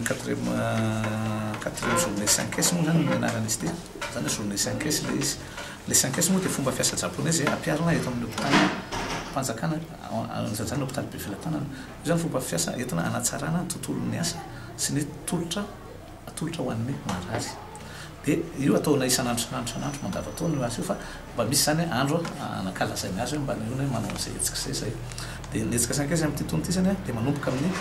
amin'ny quatrième quatrième journée 5 S moa zany ny anaran'izy ity, zany hoe journée 5 S ilay izy. Ilay 5 S moa dia fomba fiasa japoney izay ampiharina eto amin'ny hopitaly mpanjakana, anisan'izany ny hopitaly Befelatanana. Io zany fomba fiasa entina hanatsarana ny tontolon'ny asa sy ny tolotra atolotra ho an'ny marary. Dia io ataonay isan'andro isan'andro isan'andro mandavantaona io asa io fa mba misy izany andro ankalazaina azy hoe mba ny hoe manao an'izay hetsika izay izay. Dia ny hetsika 5S amin'ity taona ity izany dia manomboka amin'ny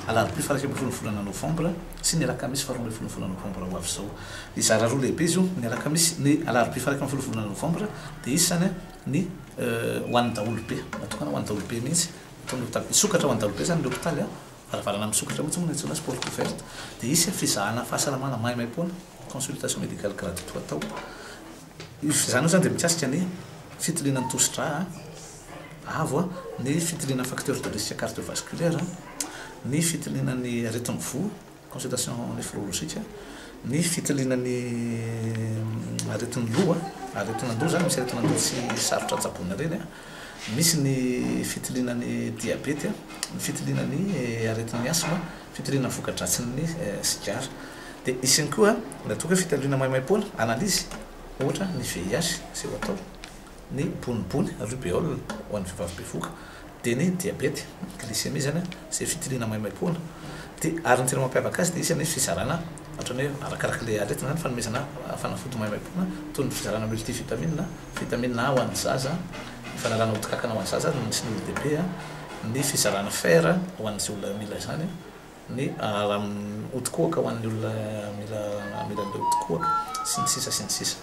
alarobia faha 11 ny volana novambra sy ny alakamisy faha 12 ny volana novambra ho avy izao. Hizara roa lehibe izy io, ny alakamisy, ny alarobia faha 11 ny volana novambra dia hisy izany ny ho an'ny daholobe, natokana ho an'ny daholobe mihitsy, eto amin'ny hopitaly. Hisokatra ho an'ny daholobe izany ny hopitaly an. Varavarana misokatra mihitsy moa no antsoina azy, porte ouverte. Dia hisy fizahana fahasalamana maimaimpoana, consultation médicale gratuite ho atao. Io fizahana io izany dia mikasika ny fitiliana ny tosi-drà avo, ny fitiliana facteur de risque cardiovasculaire, ny fitiliana ny aretin'ny voa, consultation néphrologique, ny fitiliana ny aretin'ny loha, aretin'andoha izany, misy aretin'andoha tsy sarotra tsaboina ireny. Misy ny fitiliana ny diabety, ny fitiliana ny aretin'ny asthme, fitiliana ny voka-dratsin'ny sigara. Dia hisy ihany koa ny atao hoe fitiliana maimaimpoana, analyse, ohatra ny VIH izay ho atao, ny bonibony, rubéole, ho an'ny vehivavy bevohoka, dia ny diabety, glycémie izany, izay fitiliana maimaimpoana. Dia ary ny tena mampiavaka azy dia hisy ny fizarana ohatran'ny hoe arakaraka ilay aretina izany, fanomezana fanafody maimaimpoana toy ny fizarana multivitamine, Vitamine A ho an'ny zaza, ny fanalana odi-kankana ho an'ny zaza sy ny olon-dehibe, ny fizarana fer ho an'izay olona mila izany, ny odi-kohaka ho an'ny olona mila mila an'ilay odi-kohaka, sy ny sisa sy ny sisa.